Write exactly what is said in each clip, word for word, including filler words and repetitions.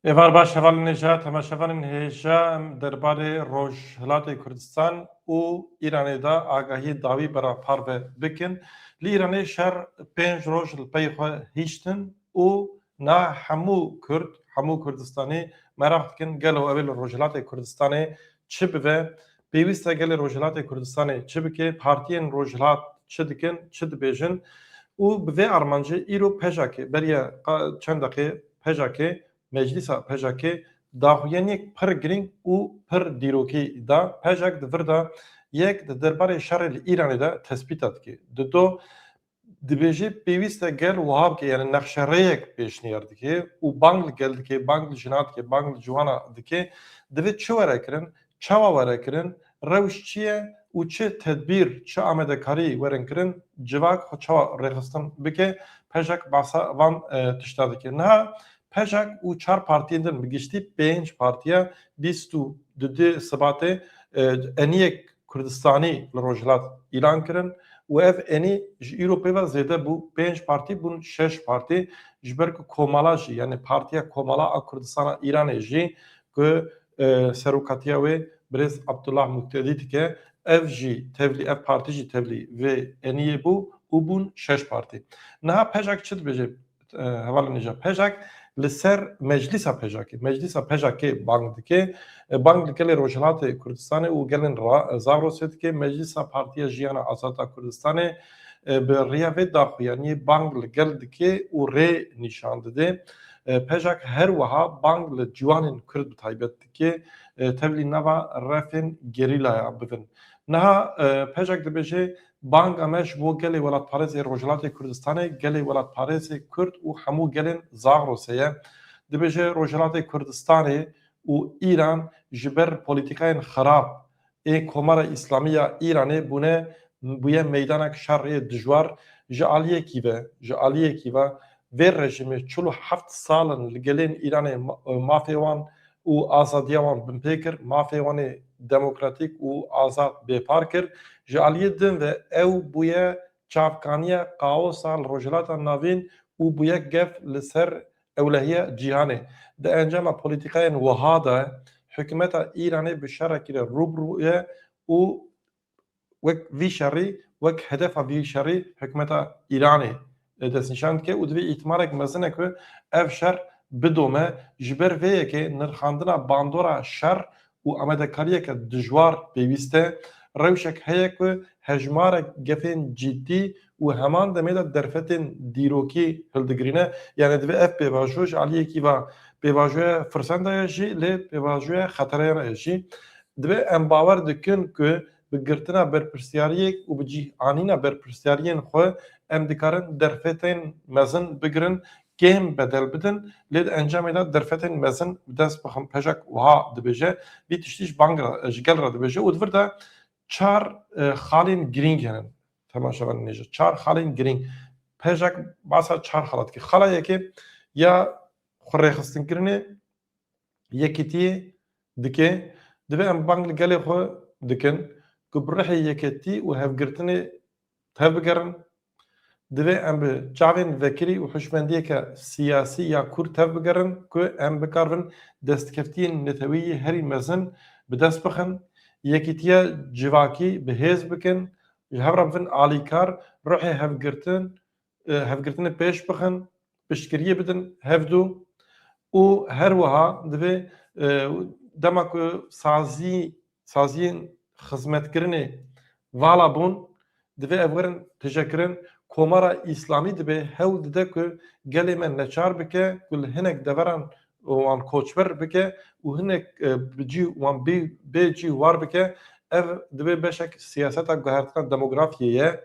Êvar baş hevalên hêja, temaşevanên hêja, em derbarê Rojhilatê Kurdistan û Îranê de agahiyê dawî bera parve bikin. Li Îranê şer pênc roj li pey xwe hiştin û na hemû Kurd, hemû Kurdistanê meraq dikin, gelo ew ê li Rojhilatê Kurdistanê çi bibe? Pêwîst e gelê Rojhilatê Kurdistanê çi bike? Partiyên Rojhilat çi dikin, çi dibêjin? Û bi vê armancê îro PJAKê, beriya qa-, çend deqê PJAKê, Meclîsa PJAKê daxuyaniyek pir girîng û pir dîrokî da. PJAK di vir de yek di derbarê şerê li Îranê de tespîta dike. Di do dibêje pêwîst e gel wiha bike, yani nexşerêyek pêşniyar dike û bang li gel dike, bang li jina dike, bang li ciwana dike. Divê çi were kirin, çawa were kirin, rewş çi ye û çi tedbîr, çi amadekarî werin kirin, civak xwe çawa rêxistin bike, PJAK behsa van, e, tişta dike. Niha PJAK û çar partiyên din, bi giştî pênc partiya bîst û du Sibatê, e, eniyek Kurdistanî li Rojhilat îlan kirin û ev enî ji îro pê ve zêde bû. Pênc partî bûn şeş partî, ji ber ku Komala jî, yani Partiya Komala a Kurdistana Îranê jî ku, e, serokatiya wê birêz Abdullah Muqtedî dike, ev jî tevlî, ev partî jî tevlî vê eniyê bû û bûn şeş partî. Niha PJAK çi dibêje? E, hevalên hêja, PJAK li ser meclîsa PJAKê, meclîsa PJAKê bang dike, e, bang li gelê Rojhilatê Kurdistanê û gelên ra-, Zagrosê dike, meclîsa Partiya Jiyana Azad a Kurdistanê, e, bi riya vê daxuyaniyê bang li gel dike û rê nîşan dide. E, PJAK her wiha bang li ciwanên Kurd bi taybet dike, e, tevlî nava refên gerîlaya bibin. Niha, e, PJAK dibêje, banga me ji bo gelê welatparêzê Rojhilatê Kurdistanê, gelê welatparêzê Kurd û hemû gelên Zagrosê ye. Dibêje Rojhilatê Kurdistanê û Îran ji ber polîtîkayên xirab ê Komara Îslamî ya Îranê bûne, bûye meydanek şerê dijwar. Ji aliyekî ve, ji aliyekî ve vê rejîmê çil û heft sal in li gelên Îranê ma-, mafê wan û azadiya wan binpê kir, mafê wan ê demokratîk û azad bêpar kir. Ji aliyê din ve ew bûye çavkaniya kaosa li Rojhilata Navîn û bûye gef li ser ewlehiya cîhanê. Di encama polîtîkayên wiha de hikûmeta Îranê bi şerekî re rû bi rû ye û wek vî şerî, wek hedefa vî şerî hikûmeta Îranê, e, destnîşan dike û divê îhtimalek mezin e ku ev şer bidome. Ji ber vê yekê nirxandina bandora şer û amadekariyeke dijwar pêwîst e. Rewşek heye ku hejmarek gefên cidî û heman demê de derfetên dîrokî hildigirîne. Yani divê ev pêvajo ji aliyekî ve pêvajoya firsenda ye jî, lê pêvajoya xetereyana ye jî. Divê em bawer dikin ku bi girtina berpirsiyariyek û bi cih anîna berpirsiyariyên xwe em dikarin derfetên mezin bigirin, kêm bedel bidin, lê di encamê de derfetên mezin bi dest bixin. PJAK wiha dibêje, vî tiştî ji bang re, ji gel re dibêje û di vir de çar, e, xalên girîng hene. Temaşevanên hêja, çar xalên girîng. PJAK basa çar xala dike. Xala yekê ya xwerêxistinkirinê yekîtiyê dike. Divê em bang li gelê xwe dikin ku bi ruhê yeketî û hevgirtinê tevbigerin. Divê em bi çavên vekirî û hişmendiyeke siyasî ya kûr tevbigerin ku em bikaribin destkeftiyên neteweyî herî mezin bi dest bixin. Yekîtiya civakî bi hêz bikin. Ji hev re bibin alîkar, ruhê hevgirtin, e, hevgirtinê pêş bixin, piştgiriyê bidin hevdu û her wiha divê, e, dema ku sazî, saziyên xizmetkirinê vala bûn, divê ev werin tije kirin. Komara Îslamî divê hewl dide ku gelê me neçar bike, ku li hinek deveran wan koçber bike û hinek, e, bi cî wan bê, bê cî war bike. Ev divê beşek siyaseta guhertina demografiyê ye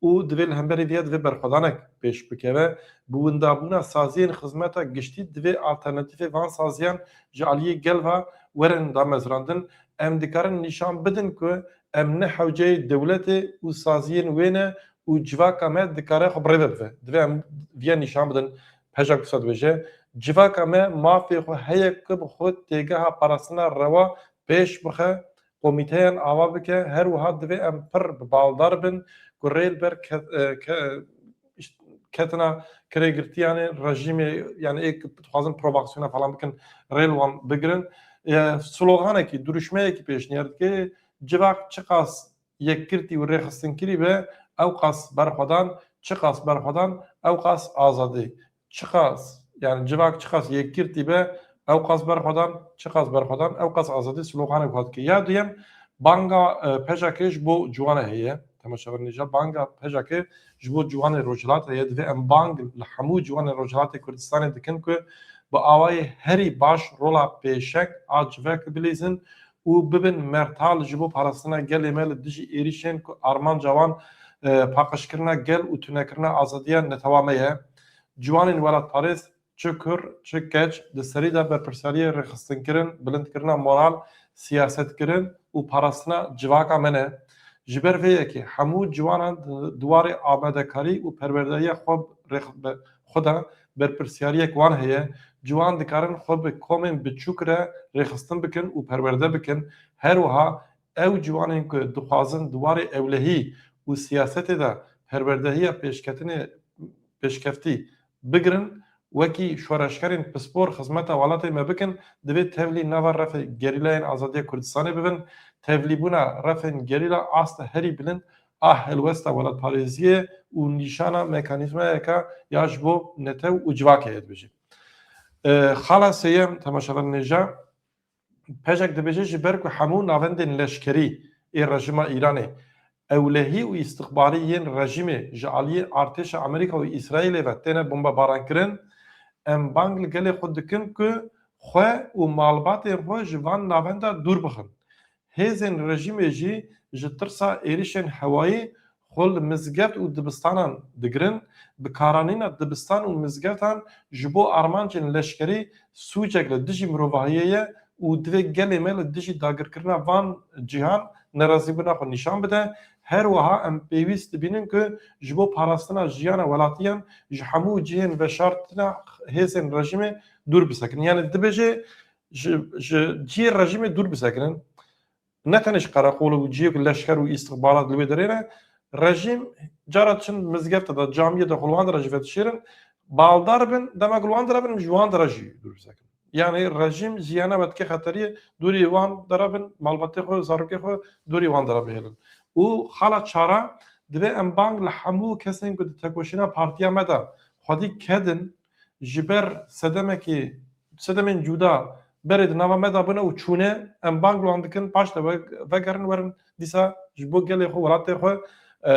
û divê li hemberî vê ya divê berxwedanek pêş bikeve. Bi windabûna saziyên xizmeta giştî divê alternatîfê van saziyan ji aliyê gel ve werin damezrandin. Em dikarin nîşan bidin ku em ne hewceyê dewletê û saziyên wê ne û civaka me dikare xwe bi rê ve bive. Divê em viya nîşan bidin. PJAK wisa dibêje, civaka me mafê xwe heye ku bi xwe têgeha parastina rewa pêş bixe, komîteyan ava bike. Her wiha divê em pir bi baldar bin ku rê li ber ke-, e, ke-, iş-, ketina kirêgirtiyanê rejîmê, yani ê dixwazin provokasyona falan bikin, rê li wan bigirin. E, sloganekî, duruşmeyekî pêşniyar dike, civak çiqas yekgirtî û rêxistinkirî be, ew qas berxwedan, çiqas berxwedan, ew qas azadî. Çiqas, yani civak çiqas yekgirtî be, ew qas berxwedan, çiqas berxwedan, ew qas azadî, sloganek wiha dike. Ya duyem, banga, e, PJAKê ji bo ciwanê heye. Temaşevanê nêja, banga PJAKê ji bo ciwanê Rojhilat heye. Divê em bang li hemû ciwanê Rojhilatê Kurdistanê dikin ku bi awayê herî baş rola pêşeng a civakê bilîzin û bibin mertal ji bo parastina gelê me li dijî êrîşên ku armanca wan, e, paqijkirina gel û tunekirina azadiya netewa me ye. Ciwanên welatparêz, çi kur, çi keç, di serî de berpirsiyariyê rêxistinkirin, bilindkirina moral, siyasetkirin û parastina civaka me ne. Ji ber vê yekê hemû ciwanan di, di warê amadekarî û perwerdehiya xwe rêx-, be-, xwe de berpirsiyariyek wan heye. Ciwan dikarin xwe bi komên biçûk re rêxistin bikin û perwerde bikin. Her wiha ew ciwanên ku dixwazin di warê ewlehî û siyasetê de perwerdehiya pêşketinê, pêşkeftî bigirin, wekî şoreşgerên pispor xizmeta welatê me bikin, divê tevlî nava refê gerîlayên azadiya Kurdistanê bibin. Tevlîbûna refên gerîla asta herî bilind a helwesta welatparêziyê û nîşana mekanîzmayeka ya ji bo netew û civakê ye, dibêje. E, xala sêyem, temaşevanê nêja, PJAK dibêje, ji ber ku hemû navendên leşkerî ê rejîma Îranê, ewlehî û îstixbarî yên rejîmê ji aliyê artêşa Amerîka û Îsraîlê ve têne bombebarankirin, em bang li gelê xwe dikin ku xwe û malbatên xwe ji van navenda dûr bixin. Hêzên rejîmê jî ji tirsa êrişên hewayî xwe li mizgeft û dibistanan digirin, bikaranîna dibistan û mizgeftan ji bo armancên leşkerî sûcek li dijî mirovahiyê ye û divê gelê me li dijî dagirkirina van cîhan nerazîbûna xwe nîşan bide. Her wiha em pêwîst dibînin ku ji bo parastina jiyana welatiyan ji hemû cihên veşartina hêzên rejîmê dûr bisekin. Yani dibêje ji, ji cihê rejîmê dûr bisekinin. Ne tenê ji qereqol û cihê ku leşker û îstixbarat li wê derê ne, rejîm cara çin mizgefte de, camiyê de xwe li wan dera jî vedişêrin, baldar bin, dema ku li wan dera bin, ji wan dera jî dûr bisekin. Yani rejîm jiyana we dike xeteriyê, dûrî wan dera bin, malbatê xwe, zarokê xwe dûrî wan dera bihêlin. Û xala çara, divê em bang li hemû kesên ku di tekoşîna partiya me de xwedî kedin, ji ber sedemekî, sedemên cuda berê di nava me de bûne û çûne, em bang li wan dikin, paş de ve-, vegerin, werin dîsa ji bo gelê xwe, welatê xwe, e,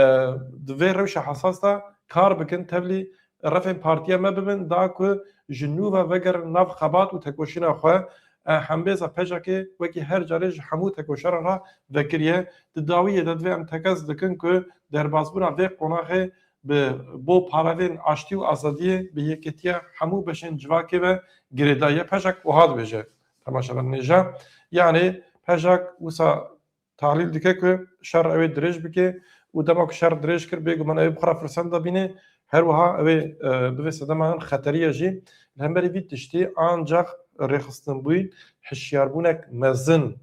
di vê rewşa hesas de kar bikin, tevlî refên partiya me bibin, da ku ji nû ve vegerin nav xebat û tekoşîna xwe. E, hembêza PJAKê wekî her carê ji hemû tekoşeran re vekiriye. Di dawiyê de divê em tekez dikin ku derbasbûna vê qonaxê bi bo parevên aştî û azadiyê bi yekîtiya hemû beşên civakê ve girêdayî ye. PJAK wiha dibêje, temaşevanê nêja. Yanî PJAK wisa tahlîl dike ku şer ew ê dirêj bike û dema ku şer dirêj kir, bêguman ew ê bi xwe re firsend de bîne. Her wiha ew ê, e, bi vê sedema hin xeterî ye jî. Li hemberî vî tiştî ancaq rêxistinbûn, hişyarbûnek mezin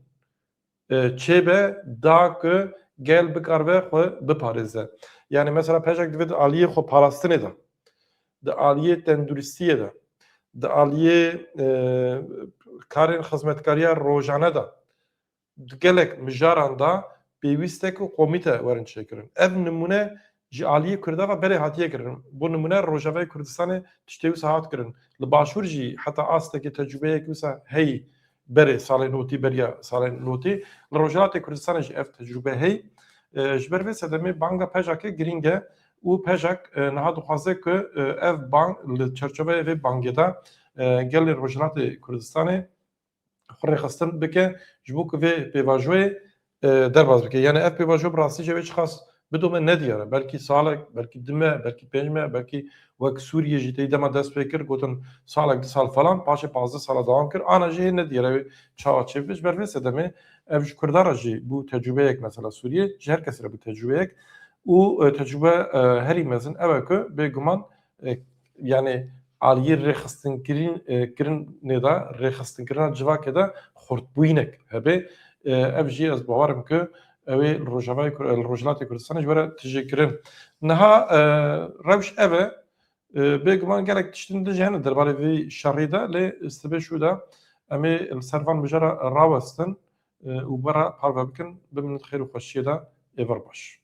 e, çêbe, da ku gel bikaribe xwe biparêze. Yani mesela PJAK divê di aliyê xwe parastinê de, di aliyê tenduristiyê de, di aliyê, e, karên xizmetkariya rojane de, di gelek mijaran de pêwîst e ku komîte werin çêkirin. Ev nimûne ji aliyê Kurda ve berê hatiye kirin. Bo nimûne Rojavayê Kurdistanê tiştê wisa hat kirin. Li Başûr jî heta astekê tecrûbeyek wisa heyî berê salên notî, beriya salên notî. Li Rojhilatê Kurdistanê jî ev tecrûbe heyî. E, ji ber vê sedemê banga PJAKê girîng e û PJAK, e, niha dixwaze ku, e, ev bang li çerçoveyê vê bangê de, e, gelê Rojhilatê Kurdistanê xwe rêxistin bike, ji bo ku vê pêvajoyê, e, derbas bike. Yani ev pêvajo bi rastî jî wê çiqas bidome nediyar e. Belkî salek, belkî du meh, belkî pênc meh, belkî wek Sûriyê jî tey dema dest pê kir, gotin salek, du sal falan, paşê pazdeh sala dewam kir. Ana jî hê nediyar e wê çawa çêbibe. Ji ber vê sedemê ev ji Kurdan re jî bû tecrûbeyek mesela Sûriyê, ji her kesî re bû tecrûbeyek. Û, e, tecrûbe, e, herî mezin ew e ku bêguman, e, yani aliyê rêxistinkirin, e, kirinê de, rêxistinkirina civakê de xurtbûyînek hebe. E, ev jî ez bawer im ku ew ê li Rojavayê Kur-, li Rojhilatê Kurdistanê ji we re tijê kirin. Niha, e, rewş ev e, Bêguman gelek tiştên din jî hene derbarê vê şerî de, lê sibê şû de em ê li ser van mijara rawestin û we re parve bikin. Bimînin di xêr û xweşiyê de, êvar baş.